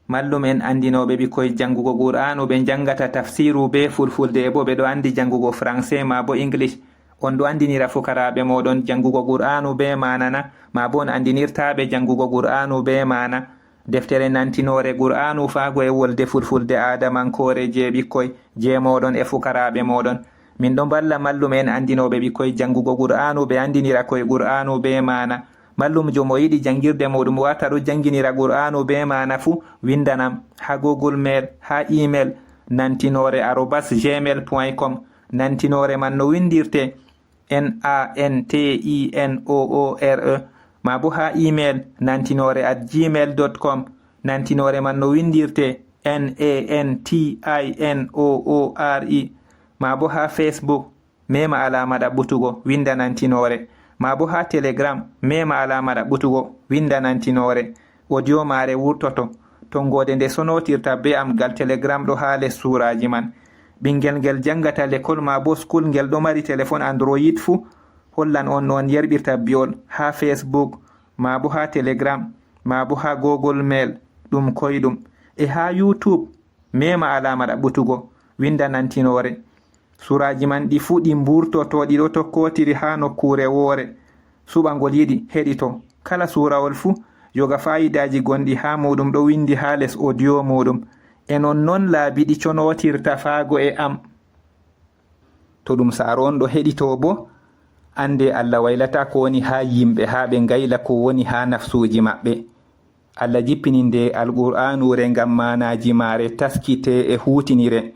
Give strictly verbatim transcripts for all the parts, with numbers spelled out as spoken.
Mallum'en anndinooɓe ɓikkoy janngugo Qur'aanu, ɓe njanngata tafsiiru bee Fulfulde, e boo ɓe ɗo anndi janngugo Français maa boo English. On ɗo anndinira fukaraaɓe mooɗon janngugo Qur'aanu bee maana na? Maa boo on anndinirtaa ɓe janngugo Qur'aanu bee maana? Deftere nantinoore Qur'aanu faago e wolde Fulfulde aadamankoore jey ɓikkoy, jey mooɗon e fukaraaɓe mooɗon. Min ɗon mballa mallum'en anndinooɓe ɓikkoy janngugo Qur'aanu, ɓe anndinira koy Qur'aanu bee maana. Mallumjo mo yiɗi janngirde muuɗum wata ɗo jannginira Qur'aanu bee maana fuu, winndanam haa Google Mail, haa email nantinoore arobas gmail point com. Nantinoore man no winndirtee N A N T I N O O R E, maa boo haa email nantinoore at gmail dot com. Nantinoore man no winndirtee N A N T I N O O R E, maa boo haa Facebook, meema alaama ɗaɓɓutugo, winnda nantinoore, maa boo haa Telegram, meema alaama ɗaɓɓutugo, winnda nantinoore. Audio maare wurtoto. Tonngoode nde sonootirta bee am gal Telegram ɗo haa les suuraaji man. Ɓinngel ngel janngata lekol maa boo school ngel ɗo mari telefon Android fuu, hollan on no on yerɓirta bi'ol haa Facebook, maa boo haa Telegram, maa boo haa Google Mail, ɗum koyɗum. E haa YouTube, meema alaama ɗaɓɓutugo, winnda nantinoore. Suuraaji man ɗi fuu ɗi mburtoto, ɗi ɗo tokkootiri haa nokkuure woore. Suɓa ngol yiɗi, heɗito. Kala suurawol fuu, yoga faayidaaji gonɗi haa muuɗum ɗo winndi haa les audio muuɗum. E non non laabi ɗi conootirta faago e am. To ɗum saaro on ɗo heɗito boo, anndee Allah waylataa ko woni haa yimɓe haa ɓe ngayla ko woni haa nafsuuji maɓɓe. Allah jippini nde Alqur'aanuure ngam maanaaji maare taskitee e huutiniree.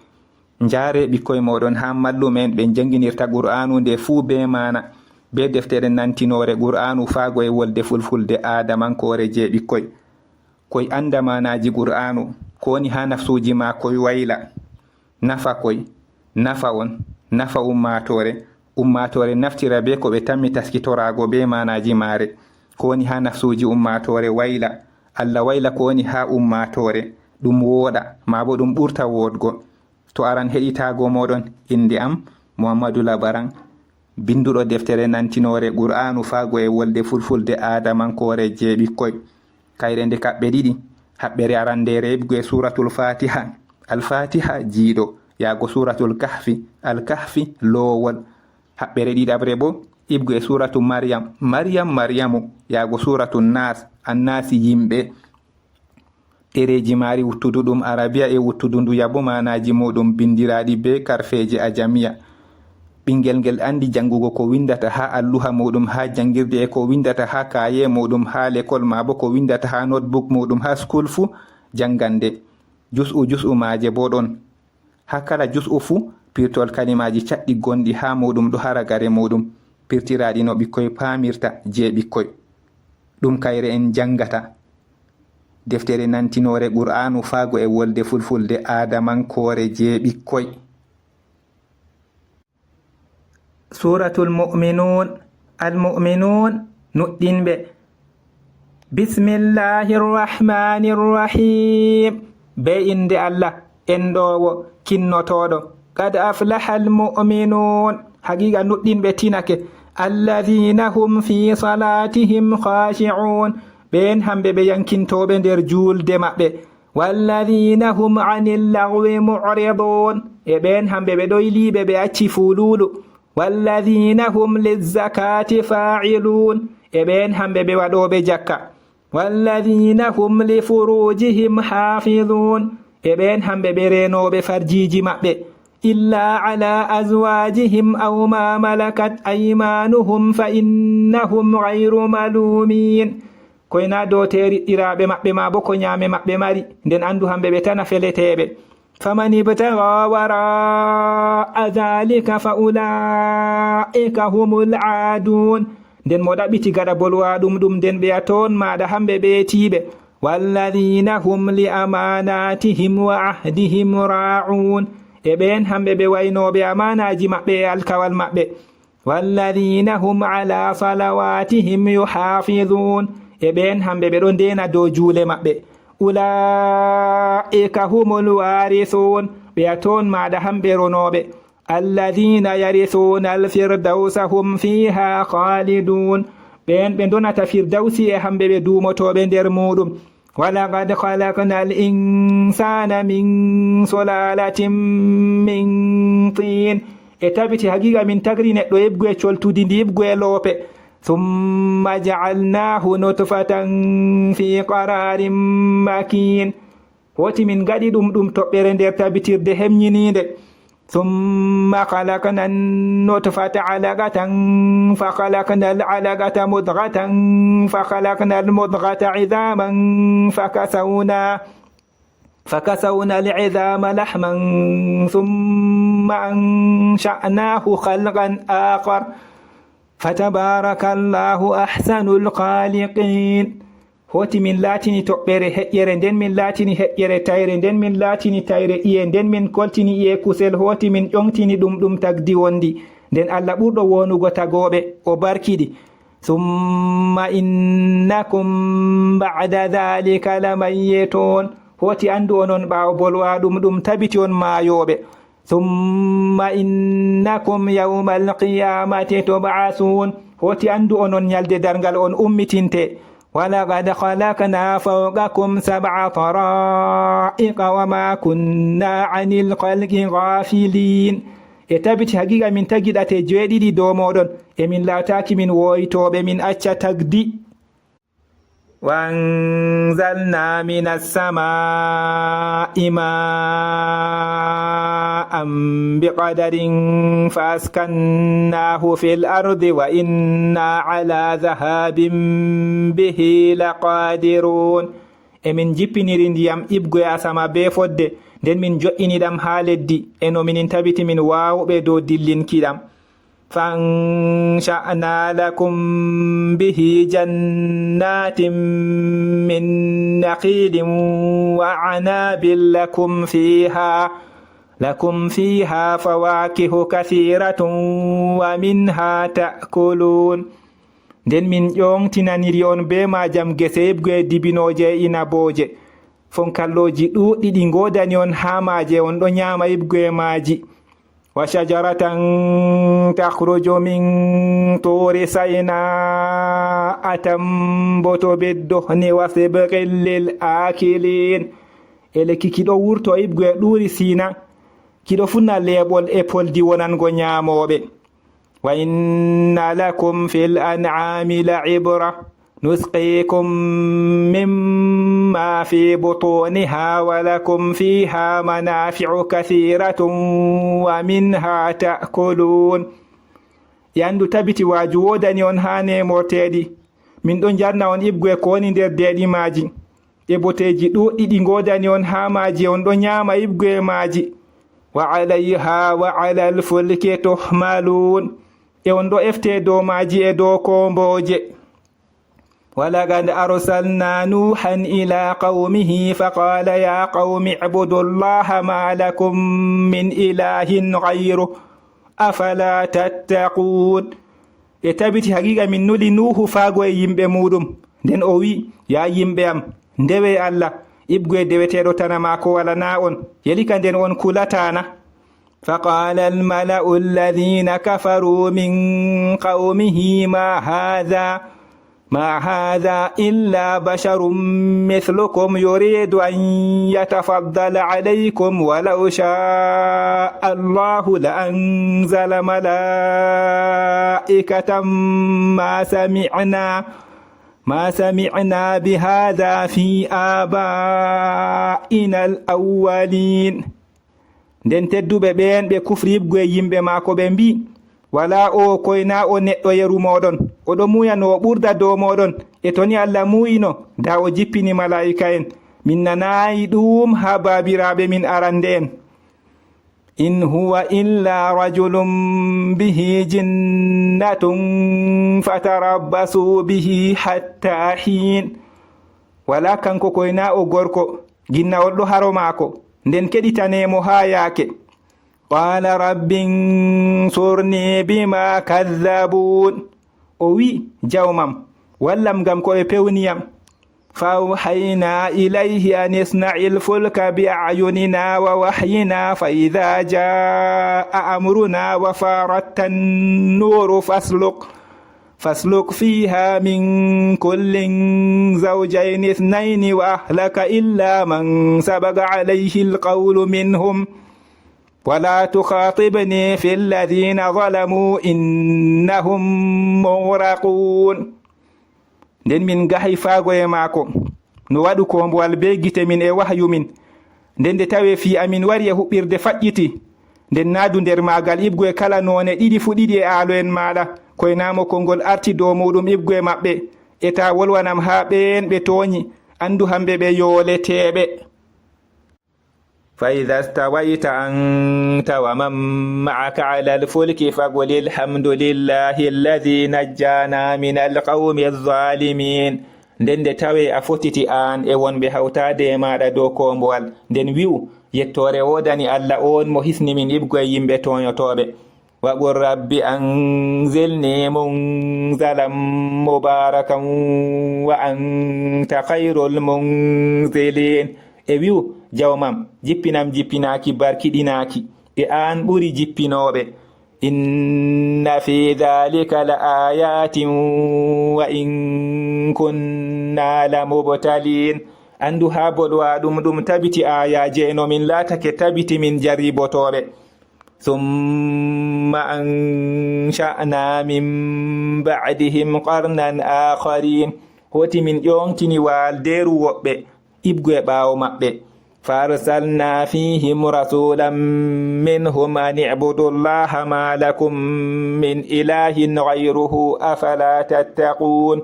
Njaaree ɓikkoy mooɗon haa mallum'en ɓe njannginirta Qur'aanu nde fuu bee maana, bee deftere nantinoore Qur'aanu faago e wolde Fulfulde aadamankoore jey ɓikkoy. Koy annda maanaaji Qur'aanu, ko woni haa nafsuuji maa koy wayla. Nafa koy, nafa on, nafa ummaatoore, ummaatoore naftira bee ko ɓe tammi taskitoraago bee maanaaji maare. Ko woni haa nafsuuji ummaatoore wayla, Allah wayla ko woni haa ummaatoore, ɗum wooɗa, maa boo ɗum ɓurta wooɗgo. To aran heɗitaago mooɗon, innde am Muhammadu Labaran, binnduɗo deftere nantinoore Qur'aanu faago e wolde Fulfulde aadamankoore jey ɓikkoy. Kayre nde kaɓɓe ɗiɗi. Haɓɓere arandeere iɓgo e Suuratul Faatiha, Al-Faatiha, jiiɗo, yaago Suuratul Kahfi, Al-Kahfi, loowol. Haɓɓere ɗiɗaɓre boo, iɓgo e Suuratu Maryam, Maryam, Maryamu, yaago Suuratu Naas, Annaasi, yimɓe. Ɗereeji maari wuttudu ɗum Arabiya e wuttudu ndu yabo maanaaji muuɗum binndiraaɗi bee karfeeji Ajamiya. Ɓinngel ngel anndi janngugo ko winndata haa alluha muuɗum haa janngirde e ko winndata haa kaaye muuɗum haa lekol maa boo ko winndata haa notebook muuɗum haa school fuu, janngan nde. Jus'u jus'u maaje boo ɗon. Haa kala jus'u fuu, pirtol kalimaaji caɗɗi gonɗi haa muuɗum ɗo haa ragare muuɗum, pirtiraaɗi no ɓikkoy paamirta jey ɓikkoy. Ɗum kayre en njanngata. Deftere nantinoore Qur'aanu faago e wolde Fulfulde aadamankoore jey ɓikkoy. Suuratul Mu'minuun, Al-Mu'minuun, nuɗɗinɓe. Bismillahir Rahmanir Rahim. Bee innde Allah, enɗoowo, kinnotooɗo. Qad aflahal mu'minuun. Haqiiqa nuɗɗinɓe tinake. Alladhiina hum fii salaatihim khaashi'uun. Ɓeen hamɓe ɓe yankintooɓe nder juulde maɓɓe. Walladhiina hum anil laghwi mu'riduun. E ɓeen hamɓe ɓe ɗoyliiɓe ɓe acci fuuluulu. Walladhiina hum lizzakaati faa'iluun. E ɓeen hamɓe ɓe waɗooɓe jakka. Walladhiina hum li furuujihim haafizuun. E ɓeen hamɓe ɓe reenooɓe farjiiji maɓɓe. Illaa alaa azwaajihim aw maa malakat aymaanuhum fa innahum ghayru maluumiin. Koy naa dow teeriɗɗiraaɓe maɓɓe maa boo ko nyaame maɓɓe mari, nden anndu hamɓe ɓe tana feleteeɓe. Faman ibtaghaa waraa'a dhaalika fa ulaa'ika humul 'aaduun. Nden mo ɗaɓɓiti gaɗa bolwaaɗum ɗum, nden ɓe a toon maaɗa hamɓe ɓe etiiɓe. Walladhiina hum li amaanaatihim wa 'ahdihim raa'uun. E ɓeen hamɓe ɓe waynooɓe amaanaaji maɓɓe e alkawal maɓɓe. Walladhiina hum 'alaa salawaatihim yuhaafizuun. E ɓeen hamɓe ɓe ɗo ndeena dow juule maɓɓe. Ulaa'ika humul waarisuun. Ɓe a toon maaɗa hamɓe ronooɓe. Alladhiina yarisuuna al-firdawsa hum fiihaa khaaliduun. Ɓeen ɓe ndonata Firdawsi e hamɓe ɓe duumotooɓe nder muuɗum. ولقد خلقنا الإنسان من سلالة من طين. E tabiti haqiqa min tagri neɗɗo ibgu e coltudi ndi ibgu e loope. ثم جعلناه نطفة في قرار مكين. Hooti min ngaɗi ɗum ɗum toɓɓere nder tabitirde hemñiniinde. ثم خلقنا النطفة علقة فخلقنا العلقة مضغة فخلقنا المضغة عظاما فكسونا فكسونا العظام لحما ثم أنشأناه خلقا آخر فتبارك الله أحسن الخالقين. Hooti min laatini toɓɓere heƴƴere, nden min laatini heƴƴere tayre, nden min laatini tayre iye, nden min koltini iye kusel, hooti min ƴoŋtini ɗum ɗum tagdi wondi. Nden Allah ɓurɗo woonugo tagooɓe, o barkiɗi. ثم إنكم بعد ذلك لميتون. Hooti anndu onon ɓaawo bolwa ɗum ɗum tabiti on maayooɓe. ثم إنكم يوم القيامة تبعثون. Hooti anndu onon ñalde darngal on ummitinte. ولقد خلقنا فوقكم سبع طرائق وما كنا عن الخلق غافلين. E tabiti haqiqa min tagi ɗate joweeɗiɗi dow mooɗon, e min laataaki min wooytooɓe, min acca tagdi. وأنزلنا من السماء ماء بقدر فأسكناه في الأرض وإنا على ذهاب به لقادرون. E min njippiniri ndiyam ibgu e asama bee fodde, nden min jo'ini ɗam haa leddi, e no minin tabiti min waawɓe dow dillinki ɗam. فأنشأنا لكم به جنات من نخيل وأعناب لكم فيها لكم فيها فواكه كثيرة ومنها تأكلون. Nden min ƴoŋtinaniri on bee maajam gese ibgu e dibinooje e inabooje. Fonkallooji ɗuuɗɗi ɗi ngoodani on haa maaje, on ɗo nyaama ibgu e maaji. وشجرة تخرج من طور سيناء تنبت بالدهن وصبغ للآكلين. E lekki ki ɗo wurto ibgu e ɗuuri Siina, ki ɗo funna leeɓol e poldi wonango nyaamooɓe. وإن لكم في الأنعام لعبرة نسقيكم مما في بطونها ولكم فيها منافع كثيرة ومنها تأكلون. E anndu tabiti waaju woodani on haa neemorteeɗi. Min ɗon njarna on ibgu e ko woni nder deeɗi maaji. E boteeji ɗuuɗɗi ɗi ngoodani on haa maaji, on ɗo nyaama ibgu e maaji. وعليها وعلى الفلك تحملون. E on ɗo efte dow maaji e dow koombooje. ولقد أرسلنا نوحا إلى قومه فقال يا قوم اعبدوا الله ما لكم من إله غيره أفلا تتقون. E tabiti haqiqa min nuli Nuuhu faago e yimɓe muuɗum. Nden o wi'i, yaa yimɓe am, ndewee Allah, ibgu e deweteeɗo tan maako walanaa on, yelika nden on kulataa na? فقال الملأ الذين كفروا من قومه ما هذا ما هذا إلا بشر مثلكم يريد أن يتفضل عليكم ولو شاء الله لأنزل ملائكة ما سمعنا ما سمعنا بهذا في آبائنا الأولين. Nden tedduɓe ɓeen ɓe kufri ibgu e yimɓe maako ɓe mbi'i, walaa o koy naa o neɗɗo yeru mooɗon, o ɗo muuya no o ɓurda dow mooɗon, e to ni Allah muuyino, daa o jippini malaa'ika'en. Min nanaayi ɗuum haa baabiraaɓe min arande'en. إن هو إلا رجل به جنة فتربصوا به حتى حين. Walaa kanko koy naa o gorko, ginnawol ɗo haro maako, nden keɗitanee mo haa yaake. قال رب انصرني بما كذبون. O wi'i, jawmam, wallam ngam ko ɓe pewni yam. فأوحينا إليه أن اصنع الفلك بأعيننا ووحينا فإذا جاء أمرنا وفارت النور فاسلك فاسلك فيها من كل زوجين اثنين وأهلك إلا من سبق عليه القول منهم ولا تخاطبني في الذين ظلموا إنهم مغرقون. Nden min ngahay faago e maako, no waɗu koombuwal bee gite min e wahyu min. Nden nde tawee fii amin wari e huɓɓirde faƴƴiti, nden naadu nder maagal ibgu e kala noone ɗiɗi fuu ɗiɗi e aalo'en maaɗa, koynaa mo konngol arti dow muuɗum ibgu e maɓɓe, e taa wolwanam haa ɓeen ɓe tooñi, anndu hamɓe ɓe yooleteeɓe. فإذا استويت أنت ومن معك على الفلك فقل الحمد لله الذي نجانا من القوم الظالمين. Nden nde tawee a fotiti aan e wonɓe hawtaade e maaɗa dow koombuwal, nden wi'u, yettoore woodani Allah oon mo hisni min ibgu e yimɓe tooñotooɓe. وقل رب أنزلني منزلا مباركا وأنت خير المنزلين. E wi'u, Jawmam, jippinam jippinaaki barkiɗinaaki, e aan ɓuri jippinooɓe. إن في ذلك لآيات وإن كنا لمبتلين. Anndu haa bolwaa ɗum, ɗum tabiti aayaaje e no min laatake tabiti min jarribotooɓe. ثم أنشأنا من بعدهم قرنا آخرين. Hooti min ƴooŋtini waaldeeru woɓɓe, ibgu e ɓaawo maɓɓe. فأرسلنا فيهم رسولا منهم أن اعبدوا الله ما لكم من إله غيره أفلا تتقون.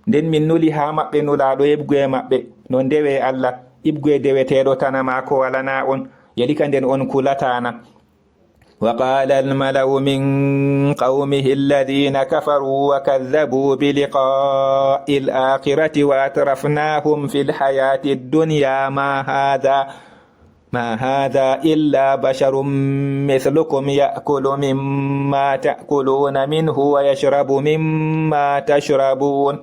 Nden min nuli haa maɓɓe nulaaɗo ibgu e maɓɓe, no ndewee Allah, ibgu e deweteeɗo tan maako alanaa on, yalika nden on kulataana. وقال الملأ من قومه الذين كفروا وكذبوا بلقاء الآخرة وأترفناهم في الحياة الدنيا ما هذا، ما هذا إلا بشر مثلكم يأكل مما تأكلون منه ويشرب مما تشربون.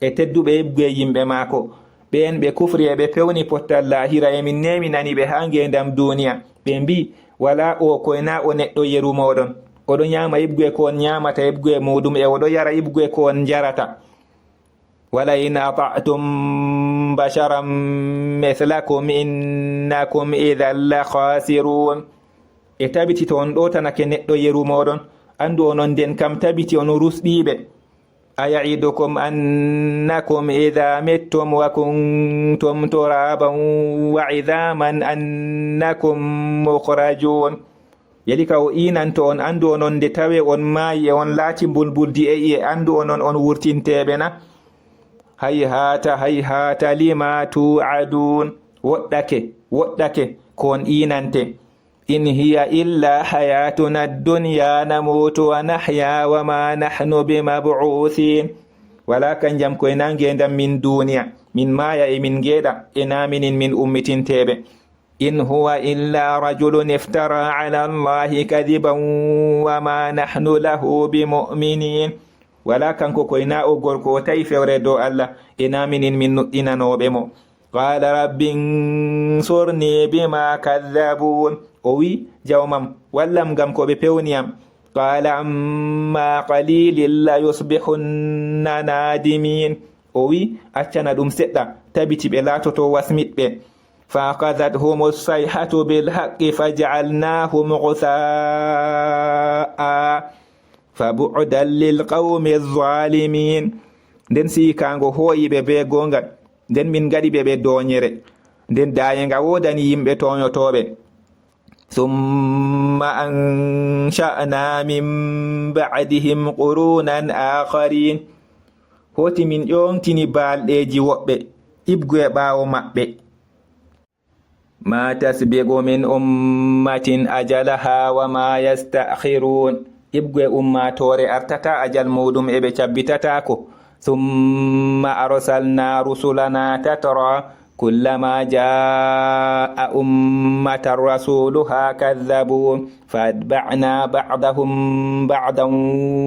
E tedduɓe ibgu e yimɓe maako, ɓeen ɓe kufri e ɓe pewni pottal laahira, e min neeminani ɓe haa ngeendam duuniya. Ɓe mbii, walaa o koy naa o neɗɗo yeru mooɗon. Oɗo nyaama ibgu e ko on nyaamata ibgu e muuɗum, e oɗo yara ibgu e ko on njarata. ولئن أطعتم بشرا مثلكم إنكم إذا لخاسرون. E tabiti to on ɗootanake neɗɗo yeru mooɗon, anndu onon nden kam tabiti on rusɗiiɓe. أيعدكم أنكم إذا متم وكنتم ترابا وعظاما أنكم مخرجون. Yalika o iinanto on, anndu onon nde tawee on maayi e on laati mbulmbuldi e i'e, anndu onon on wurtinteeɓe na? هيهات هيهات لما توعدون. Woɗɗake, woɗɗake, ko on iinante. إن هي إلا حياتنا الدنيا نموت ونحيا وما نحن بمبعوثين. Walaa kanjam koy naa ngeendam min duuniya, min maaya e min ngeeɗa, e naa minin min ummitinteeɓe. إن هو إلا رجل افترى على الله كذبا وما نحن له بمؤمنين. Walaa kanko koy naa o gorko o tawi fewre dow Allah, e naa minin min nuɗɗinanooɓe mo. قال رب انصرني بما كذبون. O wi'i, Jawmam, wallam ngam ko ɓe pewni am. قال عما قليل ليصبحن نادمين. O wi'i, accana ɗum seɗɗa, tabiti ɓe laatoto wasmitɓe. فأخذتهم الصيحة بالحق فجعلناهم غثاء فبعدا للقوم الظالمين. Nden siikaango hoo'i ɓe bee gooŋga, nden min ngaɗi ɓe ɓe doonyere. Nden daayeŋga woodani yimɓe tooñotooɓe. ثم أنشأنا من بعدهم قرونا آخرين. Hooti min ƴooŋtini baalɗeeji woɓɓe, ibgu e ɓaawo maɓɓe. ما تسبق من أمة أجلها وما يستأخرون. Ibgu e ummaatoore artataa ajal muuɗum e ɓe cabbitataako. ثم أرسلنا رسلنا تترى كلما جاء أمة رسولها كذبوه فأتبعنا بعضهم بعضا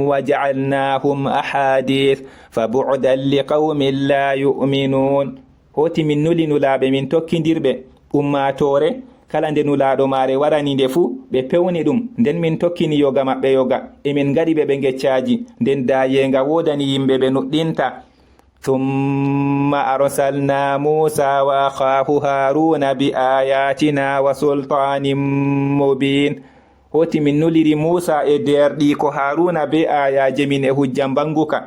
وجعلناهم أحاديث فبعدا لقوم لا يؤمنون. Hooti min nuli nulaaɓe min tokkindirɓe, ummaatoore, Kala nde Nulaaɗo maare warani nde fuu, ɓe pewni ɗum. Nden min tokkini yoga maɓɓe yoga, emin ngaɗi ɓe ɓe ngeccaaji. Nden daayeeŋga woodani yimɓe ɓe nuɗɗinta. ثم أرسلنا موسى وأخاه هارون بآياتنا وسلطان مبين. Hooti min nuliri Muusa e deerɗiiko Haaruuna bee aayaaje min e hujja mbaŋguka.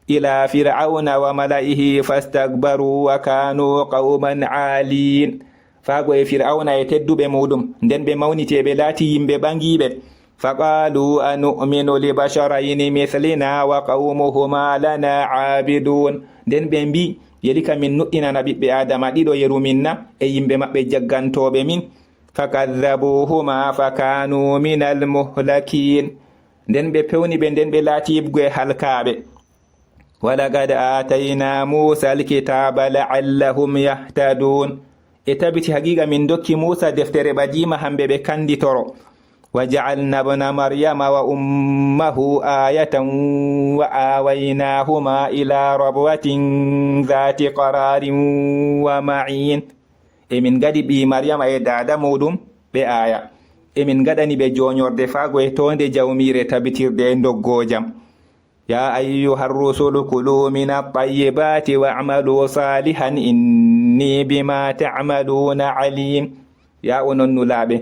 إلى فرعون وملئه فاستكبروا وكانوا قوما عالين. Faago e Fir'awna e tedduɓe muuɗum, nden ɓe mawniti e ɓe laati yimɓe ɓaŋgiiɓe. فقالوا أنؤمن لبشرين مثلنا وقومهما لنا عابدون. Nden ɓe mbii, yelika min nuɗɗinana ɓiɓɓe Aadama ɗiɗo yeru min na, e yimɓe maɓɓe jaggantooɓe min? فكذبوهما فكانوا من المهلكين. Nden ɓe pewni ɓe, nden ɓe laati ibgu e halkaaɓe. ولقد آتينا موسى الكتاب لعلهم يهتدون. E tabiti haqiiqa min dokki Muusa deftere ɓadiima hamɓe ɓe kannditoro. وجعلنا ابن مريم وأمه آية وآويناهما إلى ربوة ذات قرار ومعين. Emin ngaɗi ɓii Maryama e daada muuɗum ɓe aaya. Emin ngaɗani ɓe jooñorde faago e toonde jawmiire tabitirde e ndoggoo jam. يا أيها الرسل كلوا من الطيبات واعملوا صالحا إني بما تعملون عليم. Yaa onon Nulaaɓe,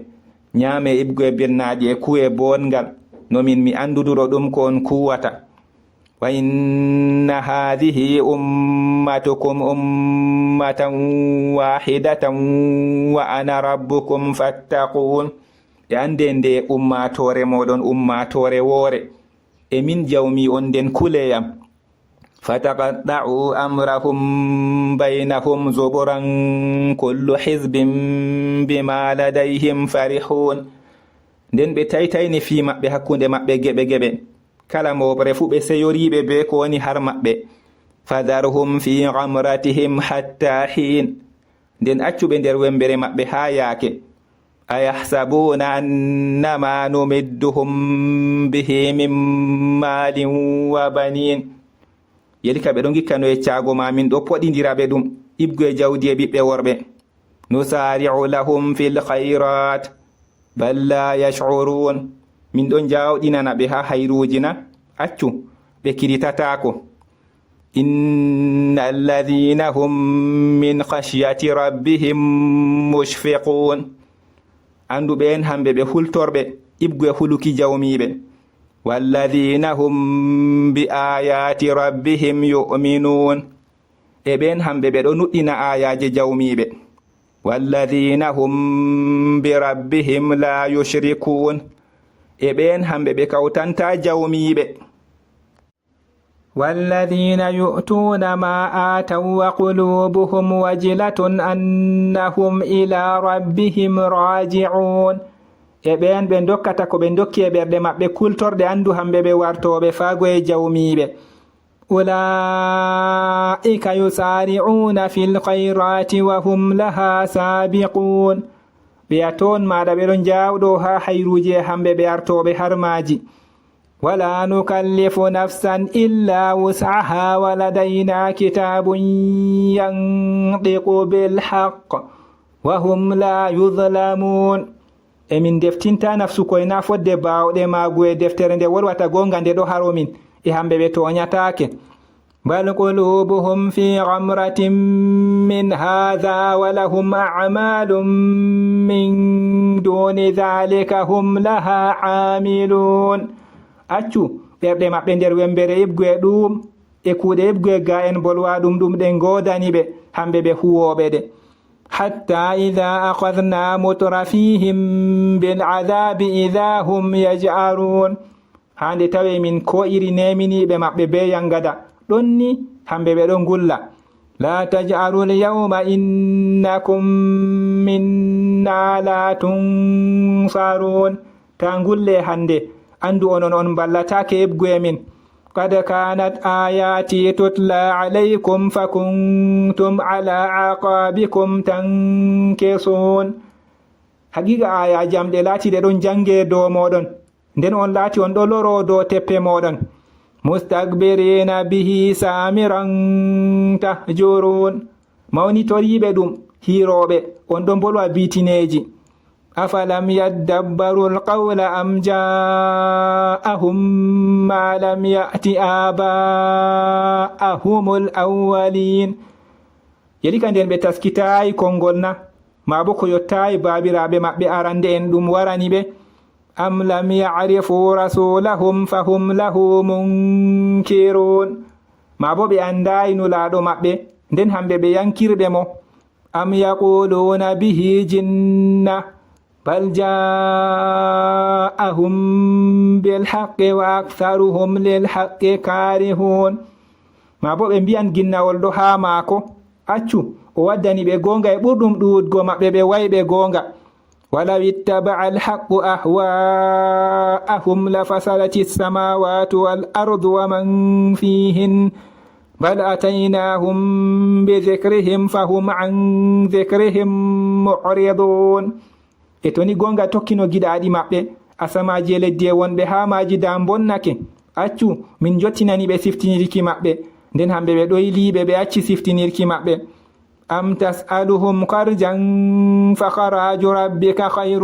ñaamee ibgu e birnaaɗi e kuwee boonngal, no min mi annduduɗo ɗum ko on kuwata. وإن هذه أمتكم أمة واحدة وأنا ربكم فاتقون. E anndee ndee ummaatoore mooɗon ummaatoore woore, e min jawmii on nden kulee yam. فتقطعوا أمرهم بينهم زبرا كل حزب بما لديهم فرحون. Nden ɓe taytayni fii maɓɓe hakkunde maɓɓe geɓe geɓe, kala mooɓre fuu ɓe seyoriiɓe bee ko woni har maɓɓe. فذرهم في غمرتهم حتى حين. Nden accu ɓe nder wemmbere maɓɓe haa yaake. أيحسبون أن ما نمدهم به من مال وبنين. Yelika ɓe ɗo ngikkano yeccaago ma min ɗo poɗindira ɓe ɗum, ibgu e jawdi e ɓiɓɓe worɓe. نسارع لهم في الخيرات بل لا يشعرون. Min ɗon jaawɗinana ɓe haa hayruuji na? Accu, ɓe kiritataako. إن الذين هم من خشية ربهم مشفقون. Anndu ɓeen hamɓe ɓe hultorɓe, ibgu e huluki jawmiiɓe. والذين هم بآيات ربهم يؤمنون. E ɓeen hamɓe ɓe ɗo nuɗɗina aayaaje jawmiiɓe. والذين هم بربهم لا يشركون. E ɓeen hamɓe ɓe kawtantaa jawmiiɓe. والذين يؤتون ما آتوا وقلوبهم وجلة أنهم إلى ربهم راجعون. E ɓeen ɓe ndokkata ko ɓe ndokki e ɓerɗe maɓɓe kultorɗe, anndu hamɓe ɓe wartooɓe faago e jawmiiɓe. أولئك يسارعون في الخيرات وهم لها سابقون. Ɓe a toon maaɗa ɓe ɗon jaawɗo haa hayruuji e hamɓe ɓe artooɓe har maaji. ولا نكلف نفسا إلا وسعها ولدينا كتاب ينطق بالحق وهم لا يظلمون. Emin deftinta nafsu koy na fodde baawɗe maagu e deftere nde wolwata goonga nde ɗo haro min, e hamɓe ɓe tooñataake. بل قلوبهم في غمرة من هذا ولهم أعمال من دون ذلك هم لها عاملون. Accu ɓerɗe maɓɓe nder wemmbere ibgu e ɗuum, e kuuɗe ibgu e ga'en bolwaaɗum ɗum ɗe ngoodani ɓe, hamɓe ɓe huwooɓe ɗe. حتى إذا أخذنا مترفيهم بالعذاب إذا هم يجأرون. Haa nde tawee min koo'iri neeminiiɓe maɓɓe bee yaŋgada, ɗon ni hamɓe ɓe ɗon ngulla. لا تجأروا اليوم إنكم منا لا تنصرون. Taa ngullee hannde, anndu onon on mballataake eɓgu e min. قد كانت آياتي تتلى عليكم فكنتم على أعقابكم تنكصون. Haqiiqa aayaaji am ɗe laati ɗe ɗon jannge dow mooɗon, nden on laati on ɗo loro dow teppe mooɗon. مستكبرين به سامرا تهجرون. Mawnitoriiɓe ɗum, hiirooɓe, on ɗon mbolwa biitineeji. أفلم يدبروا القول أم جاءهم ما لم يأت آباءهم الأولين. Yeli ka nden ɓe taskitaayi konngol na, maa bo ko yottaayi baabiraaɓe maɓɓe arande'en ɗum warani ɓe? أم لم يعرفوا رسولهم فهم له منكرون. Maa bo ɓe anndaayi Nulaaɗo maɓɓe, nden hamɓe ɓe yankirɓe mo. أم يقولون به جنة بل جاءهم بالحق وأكثرهم للحق كارهون. Maa bo ɓe mbi'an ginnawol ɗo haa maako. Accu, o waddani ɓe goonga e ɓurɗum ɗuuɗgo maɓɓe ɓe wayɓe goonga. ولو اتبع الحق أهواءهم لفسدت السماوات والأرض ومن فيهن بل أتيناهم بذكرهم فهم عن ذكرهم معرضون. E to ni goonga tokkino giɗaaɗi maɓɓe, asamaaji e leddi e wonɓe haa maaji daa mbonnake. Accu, min njottinani ɓe siftinirki maɓɓe, nden hamɓe ɓe ɗoyliiɓe ɓe acci siftinirki maɓɓe. أم تسألهم خرجا فخراج ربك خير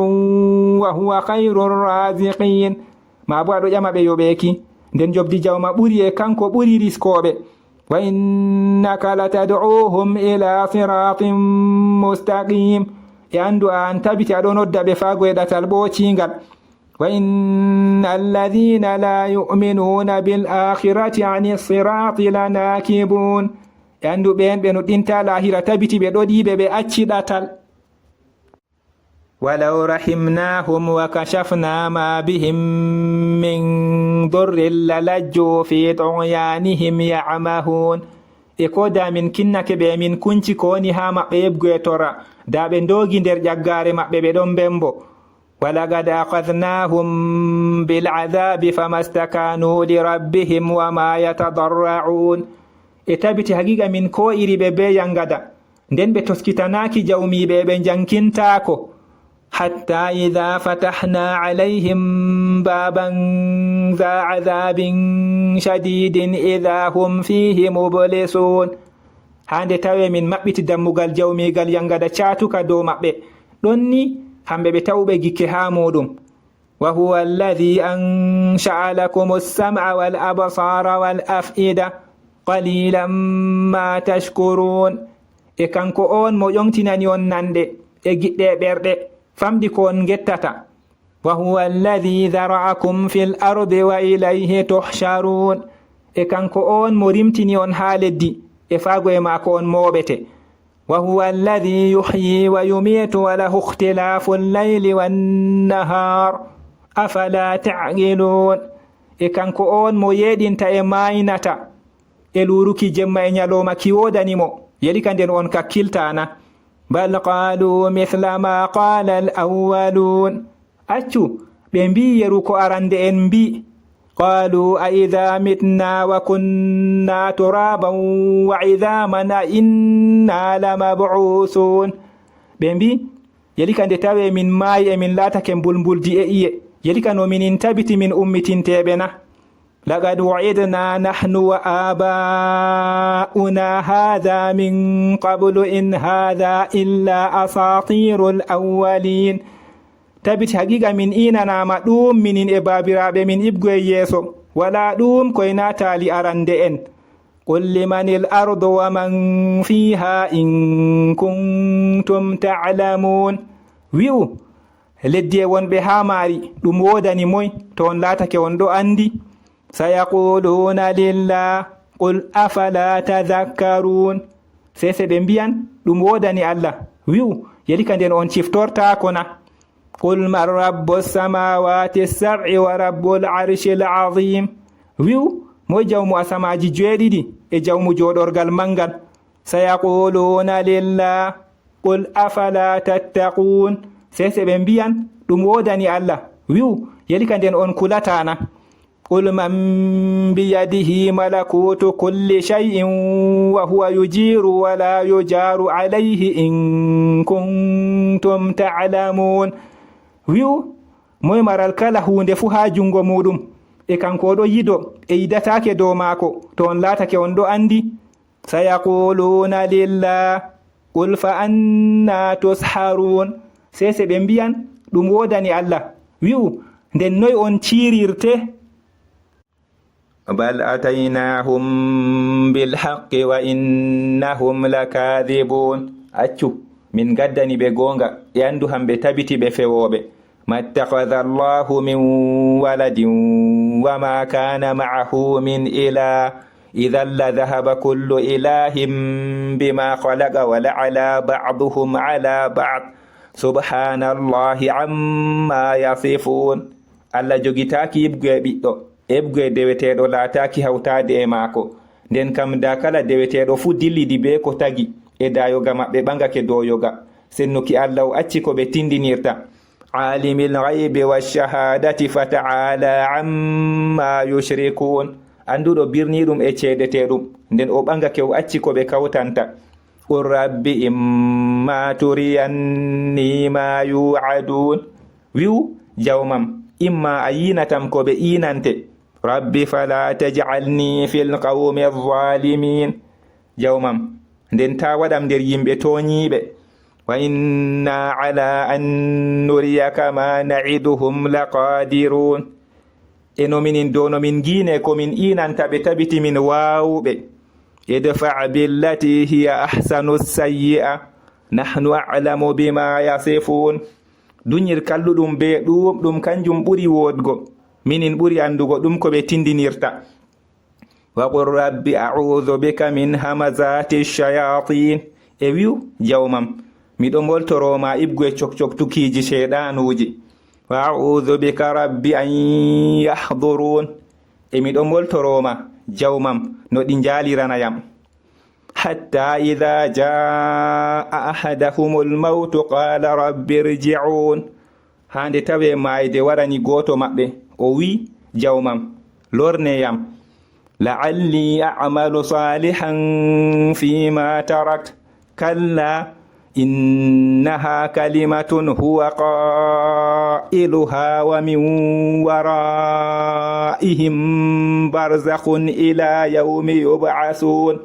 وهو خير الرازقين. Maa bo aɗo ƴama ɓe yoɓeeki, nden jobdi jawma ɓuri e kanko ɓuri riskooɓe. وإنك لتدعوهم إلى صراط مستقيم. E anndu a an tabiti aɗo nodda ɓe faago e ɗatal ɓoocingal. وإن الذين لا يؤمنون بالآخرة عن الصراط لناكبون. E anndu ɓeen ɓe nuɗɗinta laahira tabiti ɓe ɗoɗiiɓe ɓe acci ɗatal. ولو رحمناهم وكشفنا ما بهم من ضر للجوا في طغيانهم يعمهون. E ko daa min kinnake ɓe, min kunci ko woni haa maɓɓe yeɓgo e tora, daa ɓe ndoogi nder ƴaggaare maɓɓe ɓe ɗon mbembo. ولقد أخذناهم بالعذاب فما استكانوا لربهم وما يتضرعون. E tabiti haqiiqa min koo'iri ɓe bee yangada, nden ɓe toskitanaaki jawmiiɓe e ɓe njankintaako. حتى إذا فتحنا عليهم بابا ذا عذاب شديد إذا هم فيه مبلسون. Haa nde tawe min maɓɓiti dammugal jawmiigal yangada caatuka dow maɓɓe, ɗon ni hamɓe ɓe ta'uɓe gikke haa muuɗum. وهو الذي أنشأ لكم السمع والأبصار والأفئدة قليلا ما تشكرون. E kanko on mo ƴoŋtinani on nanɗe e giɗɗe e ɓerɗe, famɗi ko on ngettata. وهو الذي ذرأكم في الأرض وإليه تحشرون. E kanko on mo rimtini on haa leddi, e faago e maako on mooɓete. وهو الذي يحيي ويميت وله اختلاف الليل والنهار أفلا تعقلون. E kanko on mo yeeɗinta e maaynata, e luuruki jemma e nyalooma ki woodani mo, yeli ka nden on kakkiltaana. بل قالوا مثل ما قال الأولون. Accu, ɓe mbi'i yeru ko arande'en mbi'i. قالوا أإذا متنا وكنا ترابا وعظاما أإنا لمبعوثون. Ɓe mbi'i, yeli ka nde tawe min maayi e min laatake mbulmbuldi e iye, yeli ka no minin tabiti min ummitinteeɓe na? لقد وعدنا نحن وآباؤنا هذا من قبل إن هذا إلا أساطير الأولين. Tabiti haqiiqa min iinanaama ɗuum minin e baabiraaɓe min iɓgo e yeeso, walaa ɗuum koy naa taali arande'en. قل لمن الأرض ومن فيها إن كنتم تعلمون. Wi'u, leddi e wonɓe haa maari, ɗum woodani moy, to on laatake on ɗo anndi? سيقولون لله قل أفلا تذكرون. Sey se ɓe mbi'an, ɗum woodani Allah. Wi'u, yeli ka nden on ciftortaako na? قل من رب السماوات السبع ورب العرش العظيم. Wi'u, moy jawmu asamaaji joweeɗiɗi e jawmu jooɗorgal manngal? سيقولون لله قل أفلا تتقون. Sey se ɓe mbi'an, ɗum woodani Allah. Wi'u, yeli ka nden on kulataa na? قل من بيده ملكوت كل شيء وهو يجير ولا يجار عليه إن كنتم تعلمون. Wi'u, moy maral kala huunde fuu haa junngo muuɗum, e kanko o ɗon yido, e yidataake dow maako, to on laatake on ɗo anndi? سيقولون لله قل فأنى تسحرون. Sey se ɓe mbi'an, Ɗum woodani Allah. Wi'u, nden noy on ciirirte? Bal ataynahum bil haqqi wa innahum lakadibun. Accu, min gaddani ɓe goonga, e anndu hamɓe tabiti ɓe fewooɓe. Mattakhadha Allahu min waladin wa ma kana ma'ahu min ilah. Idhan la dhahaba kullu ilahin bima khalaqa wa la ala ba'duhum ala ba'd. Subhanallahi amma yasifun. Allah jogitaaki yiɓgo e ɓiɗɗo, eɓgo e deweteeɗo laataaki hawtaade e maako. Nden kam, da kala deweteeɗo fuu dillidi bee ko tagi, e da yoga maɓɓe ɓaŋgake dow yoga. Sennuki Allah o acci ko ɓe tindinirta. Aalimil ghaybi wa shahadati fata'ala amma yushrikun. Annduɗo birniiɗum e ceedeteeɗum, nden o ɓaŋgake o acci ko ɓe kawtanta. Qul rabbi imma turiyanni ma yu'adun. Wi'u, Jawmam, imma a yiinatam ko ɓe iinante. Rabbi fala taj'alni fil qawmi zalimin. Jawmam, nden taa waɗam nder yimɓe tooñiiɓe. Wa inna ala an nuriyaka ma na'iduhum laqadirun. E no minin dow no min ngiine ko min iinanta ɓe tabiti min waawuɓe. Idfa' billati hiya ahsanu sayyi'a. Nahnu a'lamu bima yasifun. Duñir kalluɗum bee ɗuuɗum kanjum ɓuri woodgo. Minin ɓuri anndugo ɗum ko ɓe tindinirta. Wa qul rabbi a'udhu bika min hamazati shayatin. E wi'u, Jawmam, miɗo moltoro ma iɓgo e cokcoktukiiji seyɗanuuji. Wa a'udhu bika rabbi an yahdurun. E miɗo moltoro ma, Jawmam, no ɗi njaalirana yam. Hatta idha jaa ahadahumul mawtu qala rabbi irji'un. Haa nde tawee maayde warani gooto maɓɓe, o wi'i, Jawmam, lorne yam. La'alli a'malu salihan fima tarakt. Kalla, innaha kalimatun huwa qailuha wa min waraihim barzakhun ila yawmi yub'athun.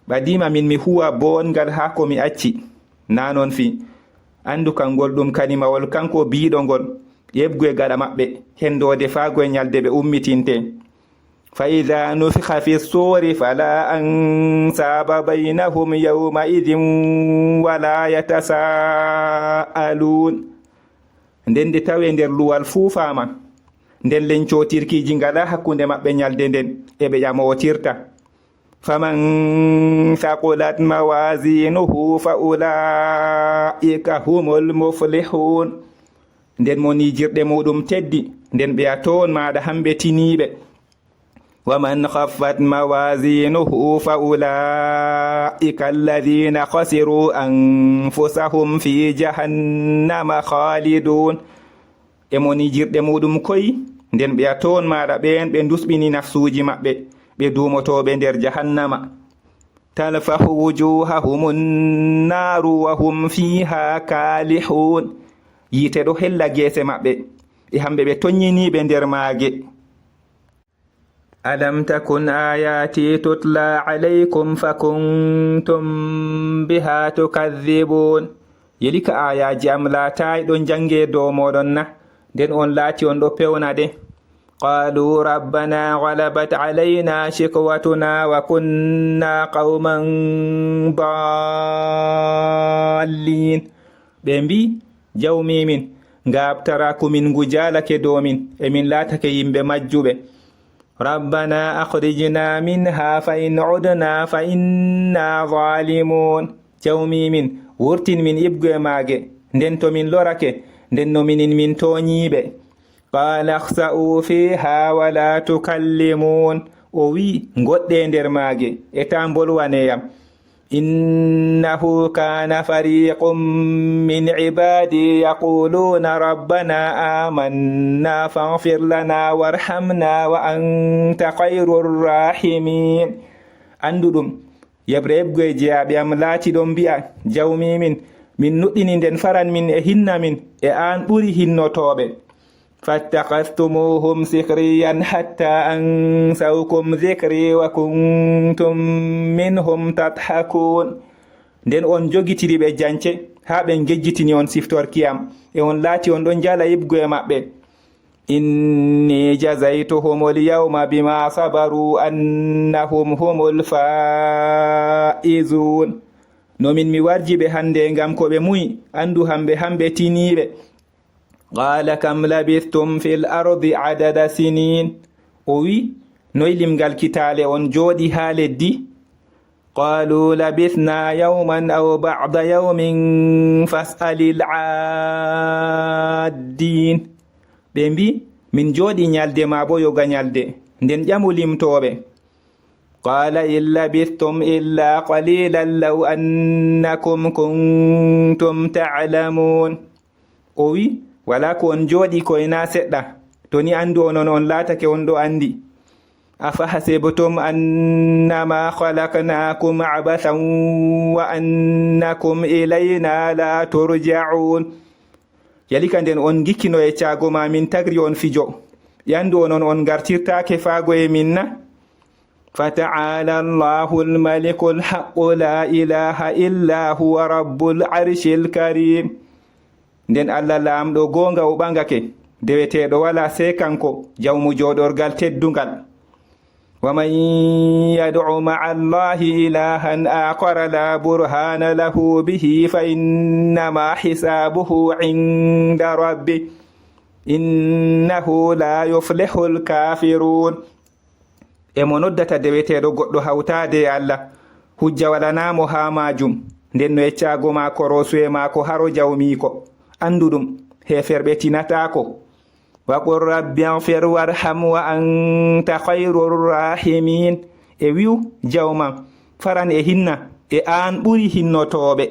Ɓadiima min mi huwa boongal haa ko mi acci. Naa non fii. Anndu kangol ɗum kalimawol kanko biiɗo ngol, yeɓgo e gaɗa maɓɓe, hendoode faago e ñalde ɓe ummitinte. Fa idha nufikha fi ssuuri fala ansaba baynahum yawma idhin wala yatasaaluun. Nden nde tawee nder luwal fuufaama, nden lencootirkiiji ngalaa hakkunde maɓɓe ñalde nden, e ɓe ƴamootirta. Faman thaqulat mawazinuhu fa ulaika humul muflihun. Nden mo nijirɗe muɗum teddi, nden ɓe a toon maaɗa hamɓe tiniiɓe. Waman khaffat mawazinuhu fa ulaika alladhina khasiru anfusahum fi jahannama khalidun. E mo nijirɗe muɗum koyi, nden ɓe a toon maaɗa ɓeen ɓe ndusɓini nafsuuji maɓɓe, ɓe duumotooɓe nder jahannama. Talfahu wujuhahum nnaru wa hum fiha kalihun. Yiite ɗo hella geese maɓɓe, e hamɓe ɓe tonñiniiɓe nder maage. Alam takun ayati tutla alaykum fakuntum biha tukadhibun. Yelika aayaaji am laataay ɗon jannge dow mooɗon na, nden on laati on ɗo pewna ɗe? Qaalu rabbana ghalabat alayna shikwatuna wa kunna qawman dallin. Ɓe mbii, Jawmiimin, ngaaɓtaraaku min ngu jaalake dow min, e min laatake yimɓe majjuɓe. Rabbana akhrijna minha fa in udna fa inna zalimun. Jawmiimin, wurtin min iɓgo e maage, nden to min lorake, nden no minin min tooñiiɓe. Qala ikhsa'u fiha wa la tukallimun. O wi'i, ngoɗɗe nder maage, e taa mbolwane yam. Innahu kana fariqun min ibadi yaquluna rabbana amanna faghfir lana warhamna wa anta khayrur rahimin. Anndu ɗum, yeɓre eɓgo e jeyaaɓe am laati ɗon mbi'a, Jawmiimin, min nuɗɗini nden faran min e hinna min, e aan ɓuri hinnotooɓe. Fattakhadhtumuhum sikhriyan hatta ansawkum dhikri wa kuntum minhum tadhakun. Nden on jogitiri ɓe jance haa ɓe ngejjitini on siftorki am, e on laati on ɗon jala yiɓgo e maɓɓe. Inni jazaytuhumul yawma bima sabaru annahum humul faizun. No min mi warji ɓe hannde ngam ko ɓe muyi, anndu hamɓe hamɓe tiniiɓe. Qala kam labithtum fil ardi adada sinin. O wi, noy limgal kitaale on jooɗi haa leddi? Qalu labithna yawman aw ba'da yawmin fas'alil addin. Ɓe mbi, min jooɗi nyalde maa bo yoga nyalde, nden ƴamu limtooɓe. Qala in labithtum illa qalilan law annakum kuntum ta'lamun. O wi, wala ko on jooɗi koy na seɗɗa, to ni anndu onon on laatake on ɗo anndi. Afahasibtum annama khalaqnakum abathan wa annakum ilayna la turja'un. Yalika nden on ngikkino e caago ma min tagri on fijo, ɓe anndu onon on ngartirtaake faago e min na? Fata'ala Allahu al-maliku al-haqqu la ilaha illa huwa rabbul arshil karim. Nden Allah laamɗo goonga o ɓangake, deweteeɗo wala sey kanko, jawmu jooɗorgal teddungal. Wa man yad'u ma'a Allahi ilahan akhara la burhana lahu bihi fa innama hisabuhu inda rabbi innahu la yuflihul kafirun. E mo noddata deweteeɗo goɗɗo hawtaade e Allah, hujja walanaamo haa maajum, nden no yeccaago ma koroosuye maako haro jawmiiko, anndu ɗum, heeferɓe tinataako. Wa qul rabbi ighfir warham wa anta khayrur rahimin. E wi'u, jawmam, faran e hinna, e aan ɓuri hinnotooɓe.